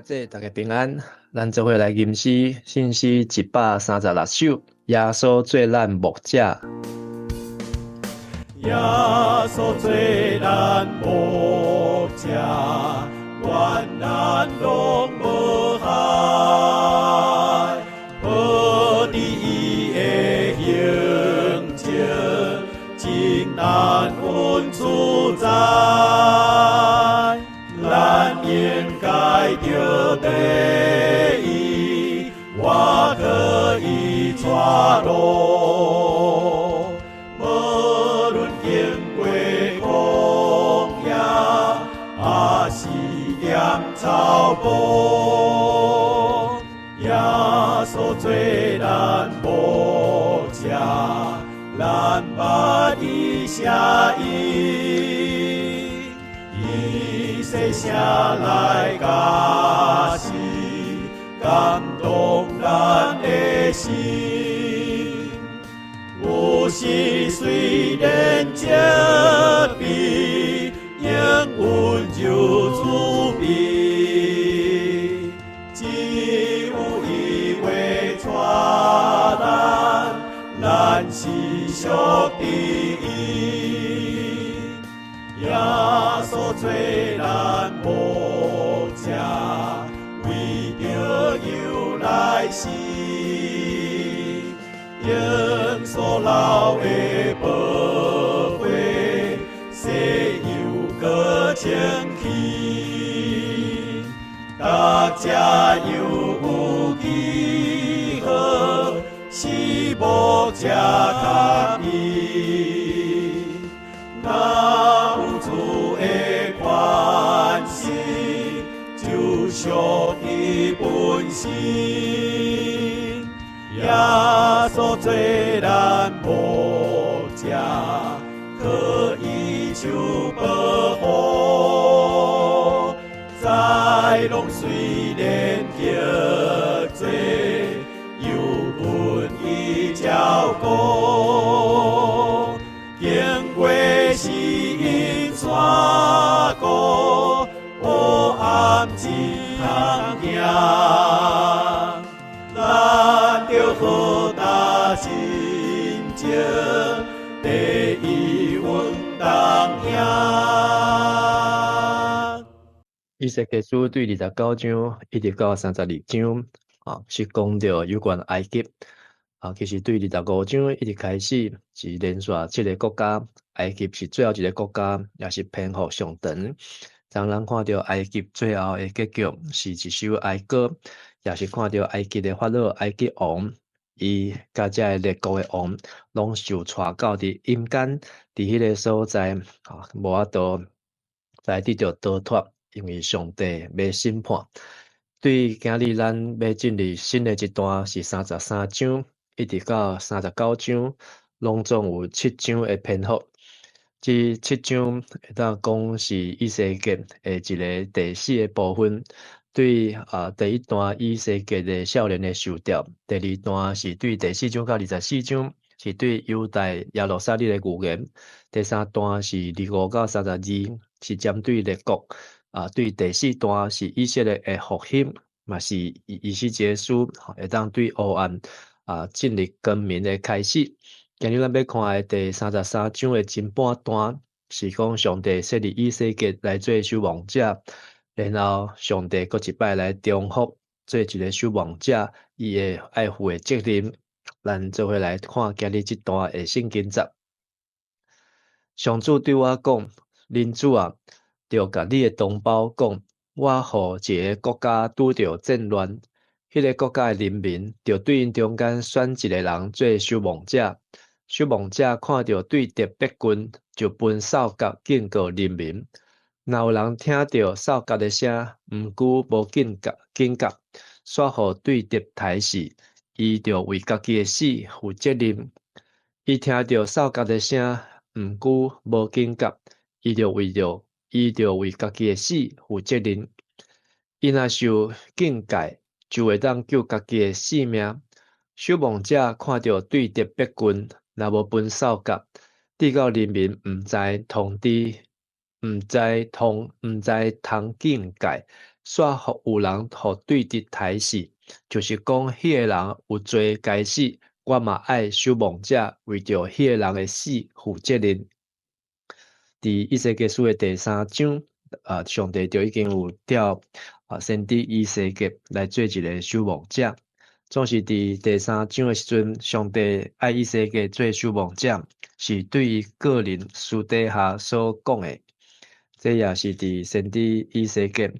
姐，大家平安。咱做伙來吟詩，新詩136首。耶穌做咱牧者。耶穌做咱牧者，願咱攏無害，抱佇伊的胸前，真安穩自在。咱應該著綴伊，我可以帶路。無論經過曠野，抑是踮草埔，耶穌做咱牧者，咱捌伊聲音，伊細聲來教示，感動咱的心。有時雖然責備，仍溫柔慈悲。只有伊話帶咱，咱是屬佇伊。耶穌做咱牧者，為著羊來死，用所流的寶血，洗又閣清氣。逐隻羊有記號，是牧者牽伊。若有主的寬恕，就屬伊本身。耶穌做咱牧者，可以受保護。在浪雖然激濟，猶分伊照顧。經過死蔭山谷，黑暗只通行。咱著好擔心情，綴伊阮同行。以西結書對29章一直到32章，啊，是講著有關埃及。啊，其實對25章一直開始是連續七个國家，埃及是最後一个國家，也是篇幅上長。當咱看著埃及最後的結局是一首哀歌，也是看著埃及的法老、埃及王，伊佮這个列國的王，攏受帶到佇陰間，佇彼个所在，啊，無法度來得著逃脫，因為上帝欲審判。對今日咱欲進入新的一段是33章，一直到39章，攏總有七章的篇幅。這七章會當講是以西結的一个第四个部分。對啊，第一段以西結的少年的受調，第二段是對第四章到24章是對猶大耶路撒冷的預言，第三段是25到32是針對列國，啊，對第四段是以色列的復興，嘛是以西結書會當對黑暗啊進入光明的開始。今日咱欲看的第三十三章的前半段，是講上帝設立以西結來做守望者，然後上帝閣一擺來重複做一个守望者，伊會愛負的責任。咱做伙來看今日這段的聖經節。上主對我講：人子啊，著共你的同胞講，我予一个國家拄著戰亂，彼个國家的人民著對𪜶中間選一个人做守望者。守望者看著對敵逼近，就吹哨角警告人民。若有人聽著哨角的聲，毋過無警覺，警覺，煞予對敵刣死，伊著為家己的死負責任。伊聽著哨角的聲，毋過無警覺，伊著為家己的死負責任。伊若受警戒，就會當救家己的性命。守望者看著對敵逼近，若無吹哨角，直到人民毋知通知，毋知通毋知通警戒，煞予有人予對質刣死，就是講彼个人有罪該死，我嘛愛守望者為著彼个人的死負責任。佇以西結書的第三章，上帝就已經有調先知以西結來做一个守望者。總是佇第三章的時陣，上帝愛以西結做守望者，是對伊個人私底下所講的。這也是佇先知以西結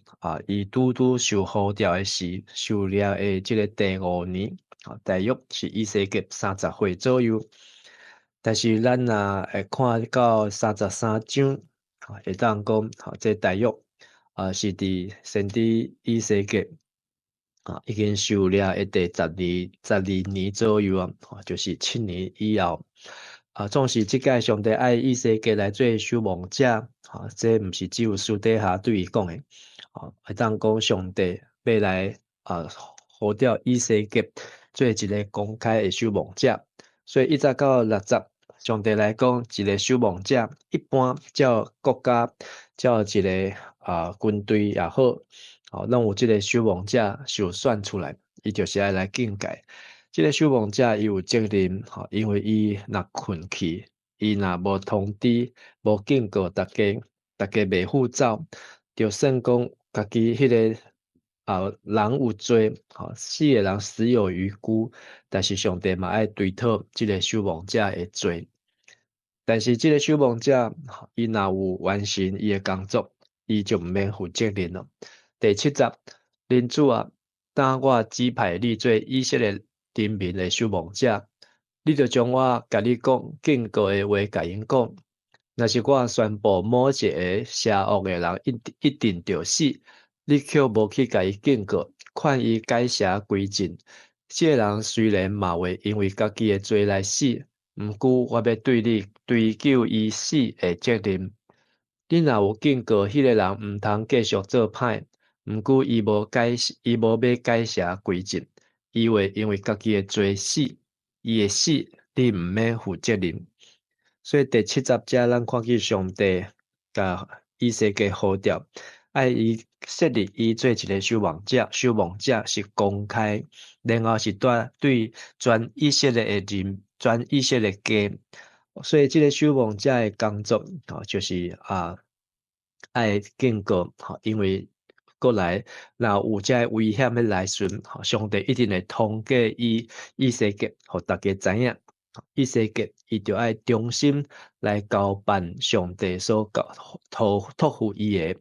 伊拄拄受呼召的時，受掠的這个第五年，大約是以西結30歲左右。但是咱若會看到33章，會當講，這大約是佇先知以西結已經受掠的第12年左右啊，就是7年以後。總是這擺上帝愛以西結來做守望者，這毋是只有私底下對伊講的，會當講上帝欲來呼召以西結做一个公開的守望者，所以1節到6節，上帝來講，一个守望者一般照國家、照一个軍隊也好，攏有這个守望者受選出來，伊就是愛來警戒。這个守望者伊有責任，因為伊若睏去，伊若無通知、無警告大家，大家袂赴走，就算講家己彼个人有罪，死的人死有餘辜，但是上帝嘛愛追討這个守望者的罪。但是這个守望者，伊若有完成伊的工作，伊就毋免負責任咯。第7節，恁主啊，當我指派你做以色列人民的守望者，你著將我共你講警告的話共𪜶講。若是我宣布某一个邪惡的人一定著死，你卻無去共伊警告，勸伊改邪歸正，這个人雖然嘛會因為家己的罪來死，毋過我欲對你追究伊死的責任。你若有警告彼个人毋通繼續做歹，毋過伊無改，伊無欲改邪歸正，伊會因為家己的罪死，伊的死你毋免負責任。所以第7節遮，咱看見上帝共以西結呼召，愛伊設立伊做一个守望者，守望者是公開，然後是對全以色列的人，全以色列家。所以這个守望者的工作，就是愛警告，因為過來若有這个危險欲來時，上帝一定會通過伊以西結，予大家知影。以西結伊著愛忠心來交辦上帝所交託託付伊的。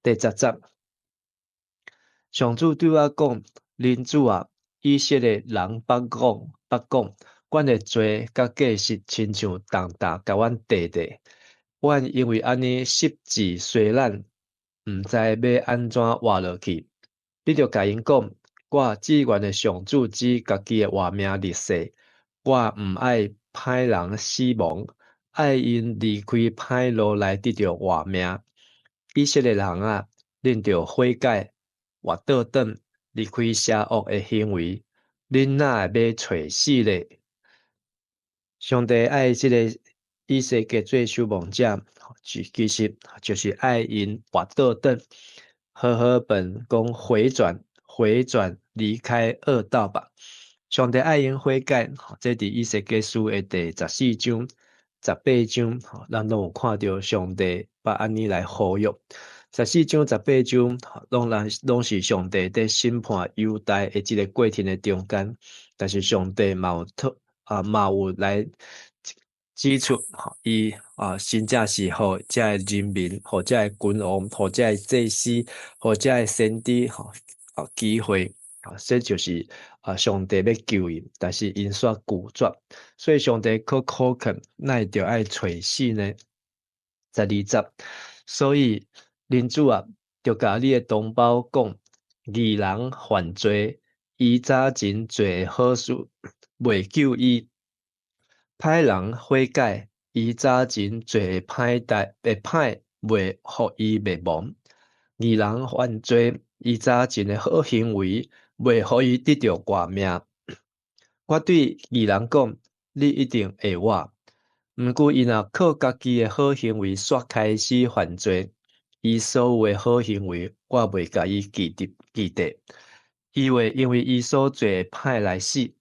第10節，上主對我講：人子啊，以色列人捌講捌講，阮的罪佮過失親像重擔共阮綴綴，阮因為按呢失志衰懶，毋知欲按怎活落去。你著共𪜶講，我至懸的上主指家己的活命立誓，我毋愛歹人死亡，愛𪜶離開歹路來得著活命。以色列人啊，恁著悔改，活倒轉，離開邪惡的行為，恁哪會欲揣死咧？上帝愛這个以西結做守望者，其實就是愛𪜶活倒轉。和合本講回轉，回轉，離開惡道吧。上帝愛𪜶悔改，這佇以西結書的第14章、18章，咱攏有看著上帝捌按呢來呼籲。14章、18章，攏是上帝佇審判猶大的這个過程的中間，但是上帝嘛有托嘛有來指出，伊真正是予這个人民、予這个君王、予這个祭司、予這个先知機會，這就是上帝欲救𪜶，但是𪜶煞拒絕，所以上帝閣苦勸，哪會著愛揣死呢？12節，所以人子啊，著共你的同胞講，義人犯罪，伊早前做的好事，袂救伊；歹人悔改，伊早前做的歹代的歹，袂予伊滅亡。義人犯罪，伊早前的好行為，袂予伊得著活命。我對義人講，你一定會活。毋過伊若靠家己的好行為，煞開始犯罪，伊所有的好行為，我袂共伊記得記得。伊會因為伊所做的歹來死。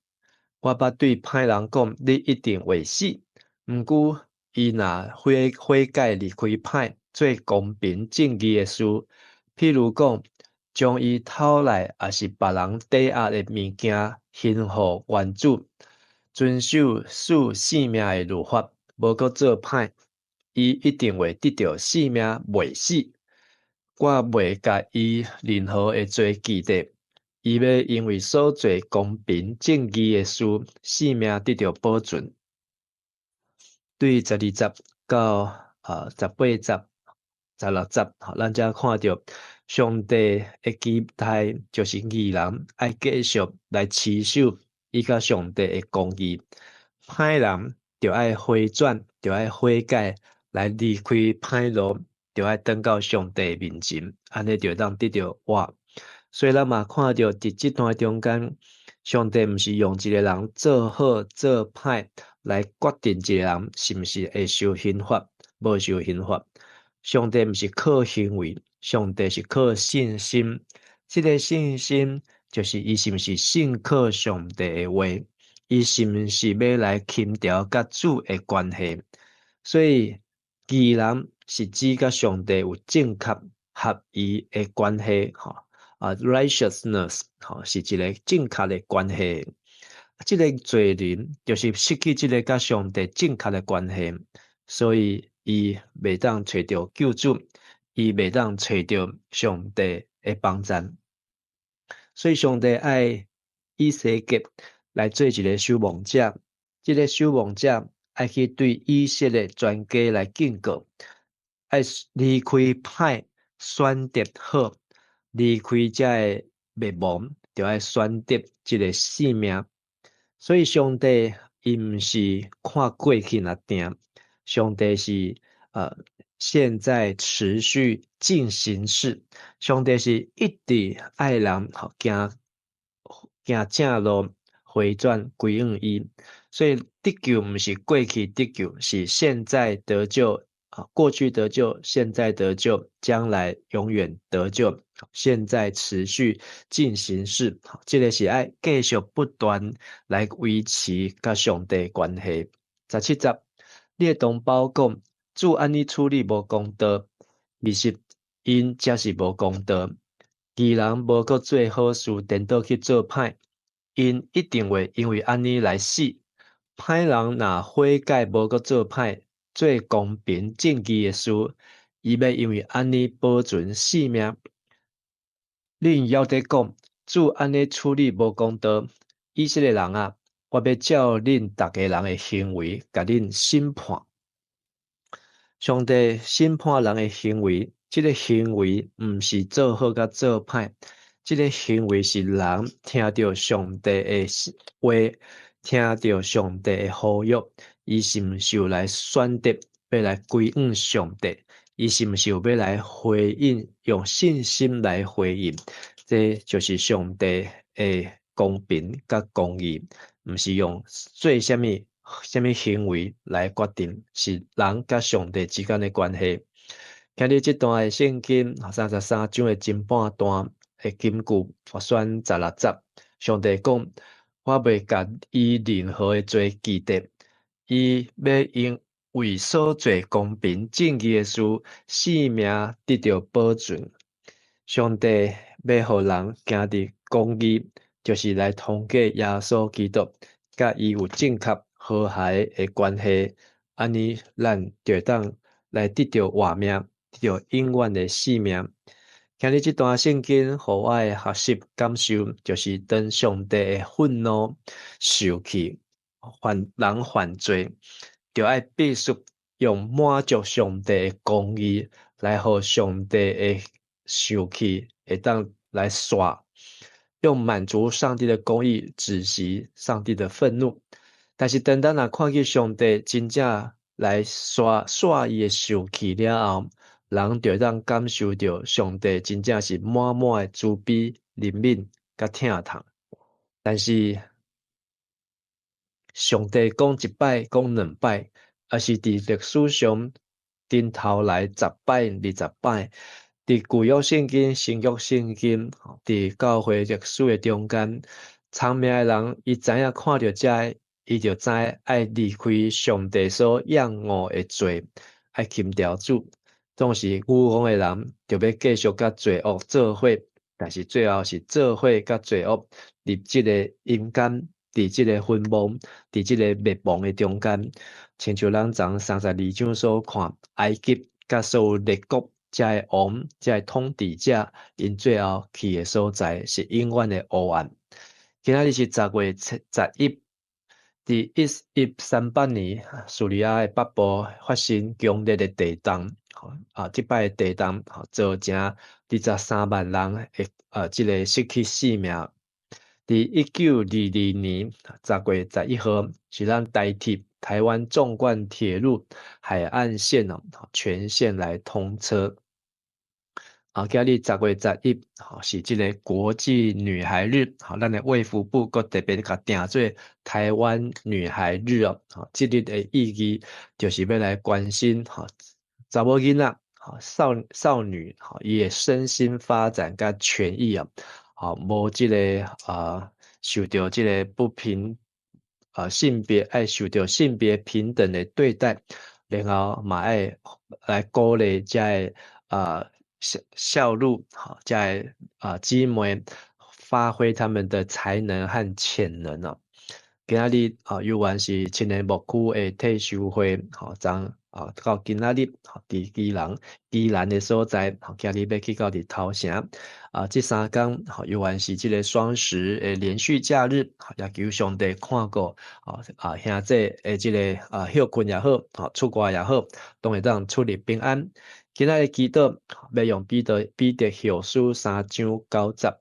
我捌對歹人講，你一定會死。毋過，伊若悔悔改離開歹，做公平正義的事，譬如講，將伊偷來抑是別人抵押的物件還予原主，遵守賜性命的律法，無閣做歹，伊一定會得著性命，袂死。我袂共伊任何的罪記得，伊欲因為所做公平正義的事，性命得著保存。對12節到18節、16節，咱才看著上帝的期待，就是義人愛繼續來持守伊佮上帝的公義，歹人著愛回轉，著愛悔改，來離開歹路，著愛轉到上帝面前，按呢就會當得著活。所以咱嘛看著佇這段中間，上帝毋是用一个人做好做歹來決定一个人是毋是會受刑罰，無受刑罰。上帝毋是靠行為，上帝是靠信心。這个信心就是伊是毋是信靠上帝的話，伊是毋是欲來協調佮主的關係。所以義人是指佮上帝有正確合宜的關係，吼啊，righteousness，吼是一个正確的關係。這个罪人就是失去這个佮上帝正確的關係，所以伊袂當揣著救主，伊袂當揣著上帝的幫贊。所以上帝愛以西結來做一个守望者，這个守望者愛去對以色列全家來警告，愛離開歹，選擇好，離開這个滅亡，著愛選擇這个性命。所以上帝伊毋是看過去若定，上帝是現在持續進行式，上帝是一直愛人吼行行正路，回轉歸向伊。所以得救毋是過去得救，是現在得救啊，過去得救，現在得救，將來永遠得救。現在持續進行式，這个是愛繼續不斷來維持佮上帝關係。17節，你的同胞講，主按呢處理無公道，其實𪜶才是無公道。義人無閣做好事，顛倒去做歹，𪜶一定會因為按呢來死。歹人若悔改無閣做歹，做公平正義的事，伊欲因為按呢保存性命。恁猶佇講，主按呢處理無公道，以色列人啊，我欲照恁逐个人的行為，共恁審判。上帝審判人的行為，這个行為毋是做好佮做歹，這个行為是人聽著上帝的話，聽著上帝的呼籲，伊是毋是有來選擇欲來歸向上帝？伊是毋是有欲來回應，用信心來回應？這就是上帝的公平佮公義，毋是用做啥物啥物行為來決定，是人佮上帝之間的關係。今日這段的聖經33章的前半段的金句，我選16節，上帝講：我袂共伊任何的罪記得，伊欲因為所做公平正義的事，性命得著保存。上帝欲予人行佇公義，就是來通過耶穌基督，佮伊有正確和諧的關係，按呢咱就會當來得著活命，得著永遠的生命。今日這段聖經予我的學習感受，就是當上帝的憤怒、受氣、犯人犯罪，就愛必須用滿足上帝的公義來予上帝的受氣會當來煞，用滿足上帝的公義止息上帝的憤怒。但是當咱若看見上帝真正來煞煞伊的受氣了後，人就會當感受著上帝真正是滿滿的慈悲、憐憫佮疼痛。但是上帝講一擺、講兩擺，抑是佇歷史上頂頭來10擺、20擺，佇舊約聖經、新約聖經，佇教會歷史的中間，聰明的人伊知影看著這，伊就知愛離開上帝所厭惡的罪，愛輕掉主。總是愚戇的人，就欲繼續佮罪惡做伙，但是最後是做伙佮罪惡入這个陰間，佇這个昏夢，佇這个滅亡的中間，親像咱從32章所看，埃及佮所有列國。這个王，這个統治者，𪜶最後去的所在是永遠的黑暗。今仔日是10月11，佇1138年，敘利亞的北部發生強烈的地動，啊，這擺的地動造成23萬人的這个失去性命。佇1922年10月11號，是咱台鐵台灣縱貫鐵路海岸線哦，全線來通車。啊，今日10月11，是這个國際女孩日，咱的衛福部閣特別共定做台灣女孩日哦。這日的意義就是欲來關心查某囡仔，少女，伊的身心發展佮權益啊，無這个受著這个不平。性別愛受著性別平等的對待，然後嘛愛來鼓勵這个少女，這个姊妹發揮他們的才能和潛能哦。今仔日猶原是青年牧區的退修會，從到今仔日，佇宜蘭的所在，今日欲去到佇頭城，啊，這三工猶原是這个雙十的連續假日，也求上帝看顧，兄弟的這个歇睏也好，出外也好，攏會當出入平安。今仔日祈禱欲用彼得後書3章9節，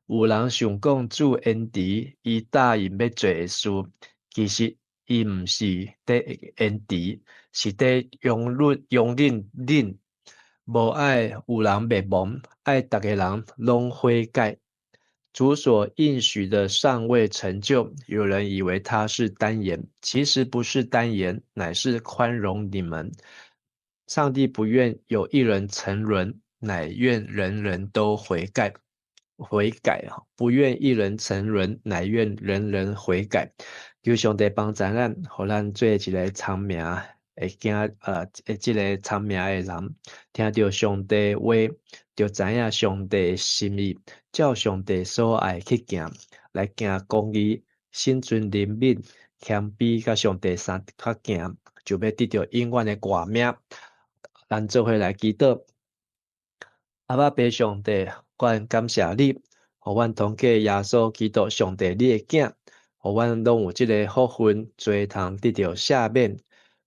有人想講主延遲，伊答應欲做的事，其實伊毋是佇延遲，是佇容忍容忍恁，無愛有人滅亡，愛逐个人攏悔改。主所應許的尚未成就，有人以為他是耽延，其實不是耽延，乃是寬容你們。上帝不願有一人沉淪，乃願人人都悔改。悔改不願一人沉淪，乃願人人悔改。求上帝幫助咱，予咱做一个聰明的囝，這个聰明的人，聽著上帝話，就知影上帝的心意，照上帝所愛去行，來行公義，心存憐憫，謙卑，佮上帝相較行，就欲得著永遠的活命。咱做伙來祈禱，阿爸父上帝，阮感謝你，予阮通過耶穌基督上帝你的囝，予阮攏有這个福分，罪通得著赦免，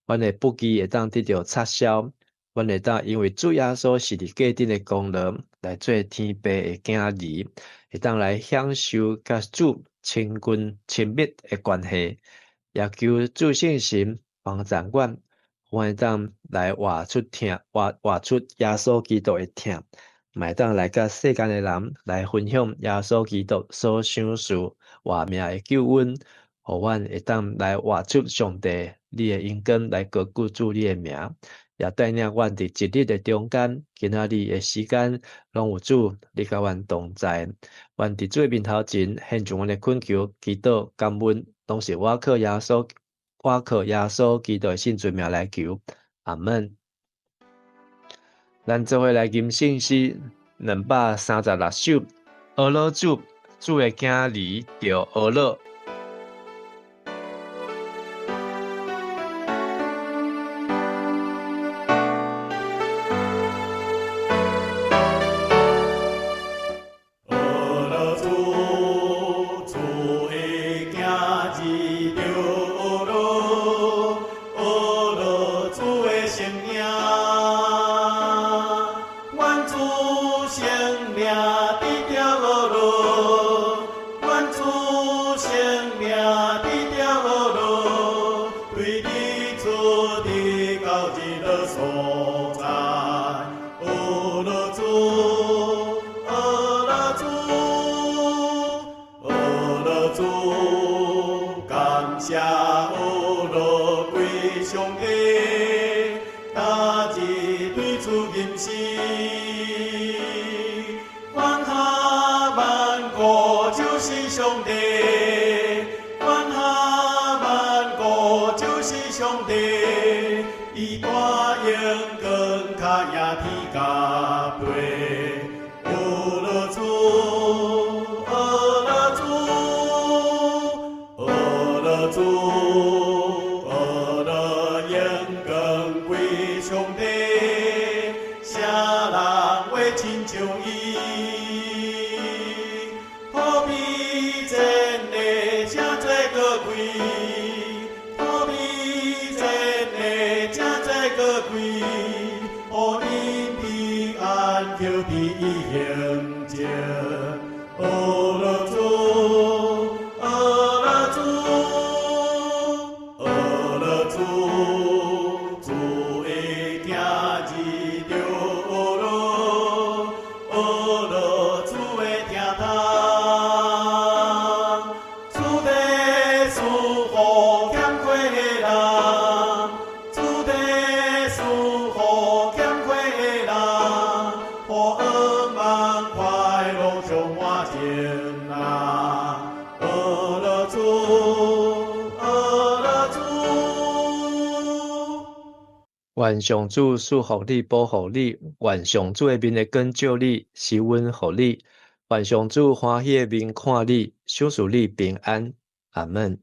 阮的不義會當得著擦消，阮會當因為主耶穌十字架頂的功勞，來做天父的囝兒，會當來享受佮主親近親密的關係，也求主聖神幫助阮。阮會當來活出疼，活出耶穌基督的疼，嘛會當來佮世間的人來分享耶穌基督所賞賜活命的救恩，予阮會當來活出上帝你的榮光，來高舉主你的名，也帶領阮佇一日的中間，今仔日的時間，攏有主你佮阮同在，阮佇主的面頭前獻上阮的懇求、祈禱、感恩，攏是我靠耶穌基督的聖尊名來求，阿們。咱做伙來吟聖詩236首，呵咾主，主的囝兒著呵咾。呵咾主，感謝呵咾歸上帝，今日對主吟詩。就是上帝，管轄萬國就是上帝，伊帶榮光較贏天佮地。學樂主，學樂主，學樂主，學樂榮光歸上帝，啥人會親像伊？可比真的誠濟高貴，可比真的誠濟高貴，予因平安抾佇伊胸前。學樂主，學樂主，學樂主，主的行字著學樂，學樂主的聽筒。主在賜予欠缺的人，主在賜予欠缺的人，予圓滿快樂充滿情啊！學樂主，學樂主。願上主賜福你，保護你；願上主的面的光照你，施恩予你；願上主歡喜的面看你，賞賜你平安。阿們。